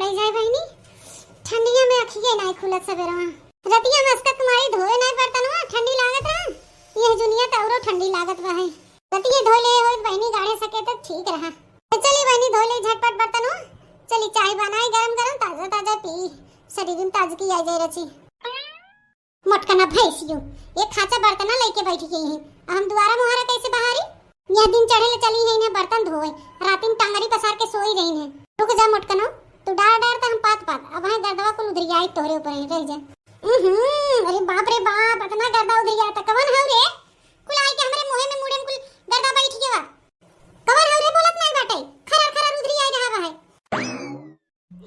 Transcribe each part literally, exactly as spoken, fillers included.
आई जाए बहिनी, ठंडिया में अखिए नाई खुलत सबेरवा। रतिया में असकत मारी धोए नाई बर्तनवा, ठंडी लागत रहा। यह जुनिया त औरो ठंडी लागत बा है। रतिये धोए ले होइत बहिनी गाड़े सके त ठीक रहा। त चली बहिनी धोए ले झटपट बर्तनवा। चली चाय बनाई गरम गरम ताजा ताजा पी। शरीर में ताजगी आ जाए रची। मोटकना भैंसियो, ये खाचा बर्तना लेके बैठ गई है। अब हम दुआरा मुहारा कैसे बहारी? यह दिन चढ़े ले चली है इन्हें बर्तन धोए, राती में टांगरी पसार के सोई रही है। रुक जा मोटकनो, तू डार डार त हम पात पात, अब है गर्दवा कुल उधरियाई तोहरे ऊपर है, रह जा। हम्म, अरे बाप रे बाप, इतना गर्दा उधरिया त कवन हौ रे? कुल आई के हमरे मुंहे में मुड़े में कुल गर्दा बैठ गया। कवन हौ रे बोलत नहीं बाटे, खरर खरर उधरियाई रहा है।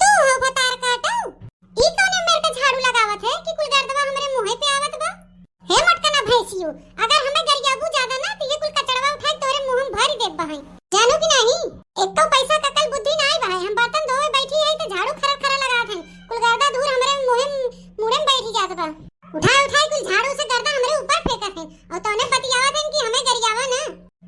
तू हो भतार काटो, ई कौने मेर के झाड़ू लगावत है कि कुल गर्दवा हमरे मुंहे पे आवत बा? हे मोटकना भैंसियो, अगर हमें गरियाबू ज्यादा ना तो ये कुल कचड़वा उठाई तोरे मुंह में भर देब बहाई। जानू कि नहीं, एको पैसा का कल बुद्धि ना आई बहाई। हम बर्तन धोवे बैठी है तो झाड़ू खरा खरा लगावत है, कुल गर्दा धूर हमरे मुंहे में, मुड़े में बैठी जात बा। उठाई उठाई कुल झाड़ू से गर्दा हमरे ऊपर फेंकत है और तौने बतियावत है कि हमें गरियावा ना।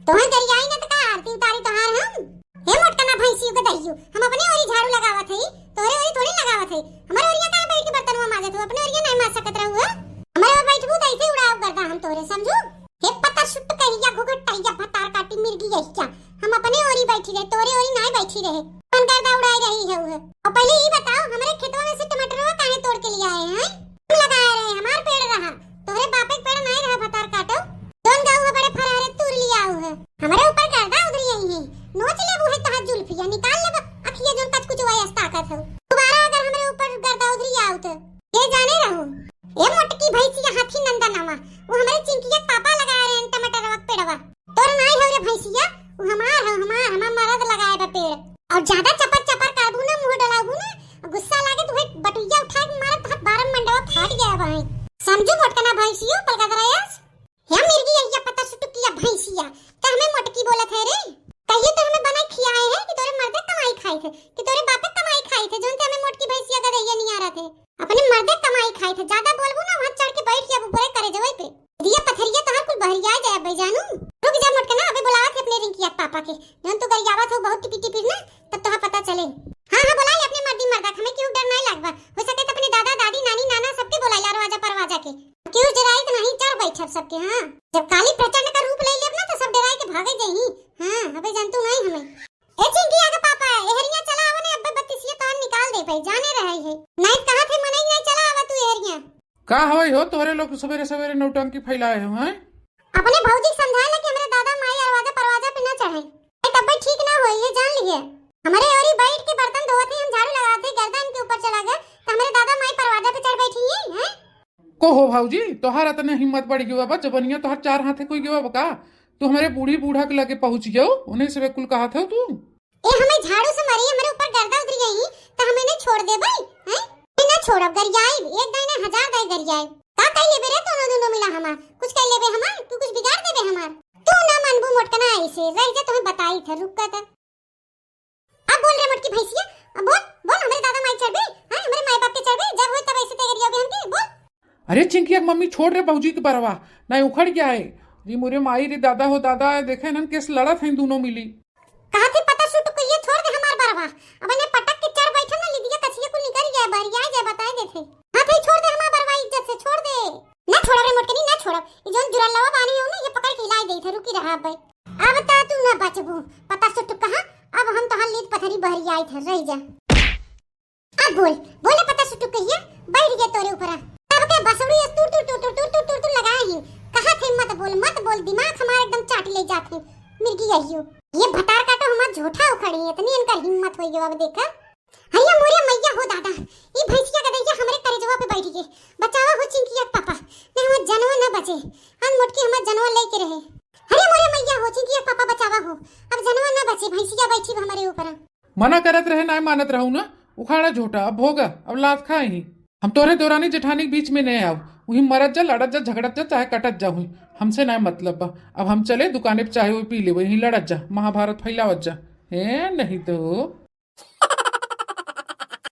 तोहे गरियाई ना तो का आरती उतारी तोहार हम? हे मोटकना भैंसी के दहियो, हम अपने ओरी झाड़ू लगावत हई, तोरे ओरी थोड़ी लगावत हई। हमारे ओरिया काहे बैठ के बर्तनवा माजत हो? अपने ओरिया नहीं माज सकत रहू हो? हमारे ओर बैठबू तो ऐसे उड़ाव गर्दा हम तोरे, समझू? हे पता सुट कहिया घुघटैया भतार काटी मिर्गी यहिया, हम अपने ओरी बैठी रहे, तोरे ओरी नहीं बैठी रहे। अपन गर्दा उड़ाई रही है उहे। और पहले ई बताओ, हमारे खेतवा में से टमाटरवा काहे तोड़ के ले आए हैं? हम लगाए रहे, हमार पेड़ रहा, तोहरे बापे के पेड़ नहीं रहा भतार काटो। जौन गाऊ है बड़े फरहरे तूर लिया आऊ है। हमरे ऊपर गर्दा उधरी आई है, नोच लेबू है तोहार जुल्फिया, निकाल लेब अखिया जौन कचकुचवा यस ताकत हो। दोबारा अगर हमरे ऊपर गर्दा उधरी आऊ तो ये जाने रहू, ए मोटकी भैंसिया हाथी नंदनवा, वो हमरे चिंकिया के पापा लगाए रहे टमाटरवा के पेड़वा। तोर नाई हौ रे भैंसिया, उ हमार हौ, हमार, हमार मरद लगाए बा पेड़। और ज्यादा चपर चपर करबू ना, मुंह डलाबू ना, गुस्सा लागे तो वही बटुइया उठा के मारब, तोहार बारह मंडवा फाट गया बा। समझू मोटकना भैंसियो, पलगदरायस। हे मिर्गी यहिया पता सुटुकिया भैंसिया, त हमें मोटकी बोलत है रे? कहिए तो हमें बनाई खियाए है कि तोरे मर्दे कमाई खाई थे, कि तोरे बापे कमाई खाई थे, जोन ते हमें मोटकी भैंसिया गदहिया नियारा थे। अपने मर्दे कमाई खाई थे, ज्यादा बोलबू ना, वहाँ चढ़ के बैठ जाबू बुरे करे जवई पे। दिया पथरिया तोहार कुल बहरिया जाए अब्बे जानू। रुक जा मोटकना, अबे बुलावत है अपने रिंकिया के पापा के। जौन तू गरियावत हो बहुत टिपी टिपी ना, तब तोहार पता चले। हाँ, हाँ, बुलाई अपने मर्दी मर्दा के, हमें क्यों डर नहीं लागबा। हो सके तो अपने दादा, दादी, नानी, नाना सबके बुलाई ला, रवाजा परवाजा के। क्यों डराई तो नहीं, चढ़ बैठब सबके, हाँ। जब काली प्रचंड का रूप ले लेब ना, तो सब डराई के भागे जही। हाँ, अबे जानतू नहीं हमें। ए चिंकिया के पापा, एहरिया चला आवा ने, अब्बे बत्तीसिया तोहर निकाल दे भाई, जाने रहे है। नहीं कहा थे मनई नहीं, चला आवा तू एहरिया। का हवई हो, तोहरे लोग सवेरे सवेरे नौटंकी फैलाए हो, हैं? अपने भौजी के समझाए ला कि हमरे दादा माई अरवाजा परवाजा पे ना चढ़े। ए, तब्बे ठीक ना होई, ये जान लिए। हमरे ओरी बैठ के बर्तन धोवत ही, हम झाड़ू लगावत ही, गर्दन के ऊपर चला गए, तो हमरे दादा माई परवाजा पे चढ़ बैठी हैं, हैं? को हो भौजी, तोहार अतने हिम्मत बढ़ गयो बा, जबनिया तोहार चार हाथे कोई गयो बा का? तू हमरे बूढ़ी बूढ़ा के लगे पहुँच गयो, उन्हें से कुल कहत हो तू? ए, हमें झाड़ू से मारी, हमरे ऊपर गर्दा उतरी गई, तो हमें नहीं छोड़ दे भाई, हैं? मैं ना छोड़ब, गरियाई, एक दाई ना हजार दाई गरियाई। का कह लेबे रे दोनों दोनों मिला हमार? कुछ कह लेबे हमार? तू कुछ बिगाड़ देबे हमार? तू ना मनबू मोटकना ऐसे, रह जा, तुम्हें बताई था, रुक का था। अब बोल रे मोटकी भैंसिया, अब बोल, बोल, हमरे दादा माई चढ़बे, हाँ, हमरे माई बाप के चढ़बे, जब होई तब ऐसे तैयारी होबे हमके, बोल। अरे चिंकिया के मम्मी, छोड़ रे भौजी के बरवा, नहीं उखड़ गया है। रे मोरे माई रे दादा हो दादा, देखे नन केस लड़त हैं दोनों मिली। कहा थे पता सुट को ये छोड़ दे हमार बरवा, अब इन्हें पटक के चढ़ बैठे ना, लिदिया कछिया कुल निकल गया, बहरिया जाए, बताए देते। हाँ थे छोड़ दे हमार बरवा, इज्जत से छोड़ दे। ना छोड़ब रे मोटकनी, ना छोड़ब। ई जौन जुरल्लवा बानी हो ना, ये पकड़ के हिलाई देई थे, रुकी रहा अब। अब ता तू ना बचबू, पता सुट कहा, अब हम तोहार लीद पथरी बहरी आई थे, रह जा। अब बोल, बोले पता सुट कहिया, बैठ गया तोरे ऊपर। अब के बसुड़ी तुर तुर तुर तुर तुर तुर तुर तुर लगाए ही। कहा थे मत बोल, मत बोल, दिमाग हमारे एकदम चाट ले जात है। मिर्गी यहियो। ये भतार काटो हमार झोठा उखड़ी, इतनी इनकर हिम्मत होई गयो अब देखा। हइया मोरे मैया हो दादा, ई भैंसिया गदैया हमरे करेजवा पे बैठ गई। बचावा हो चिंकिया के पापा, नहीं हमार जनवा न बचे। आज मोटकी हमार जनवा लेके रहे। अरे मोरे मैया हो चिंकिया के पापा बचावा हो, अब जनवा न बचे, भैंसिया बैठी बा हमरे ऊपर। मना करत रहे, नाय मानत रहू ना, उखाड़ा झोटा, अब भोगा, अब लात खाए ही। हम तोरे देवरानी जेठानी के बीच में नहीं आव, वहीं मरत जा, लड़त जा, झगड़त जा, चाहे कटत जा, हुई हमसे नाय मतलब बा। अब हम चले दुकाने पे, चाहे वो पी ले, वहीं लड़त जा, महाभारत फैलावत जा। हे नहीं तो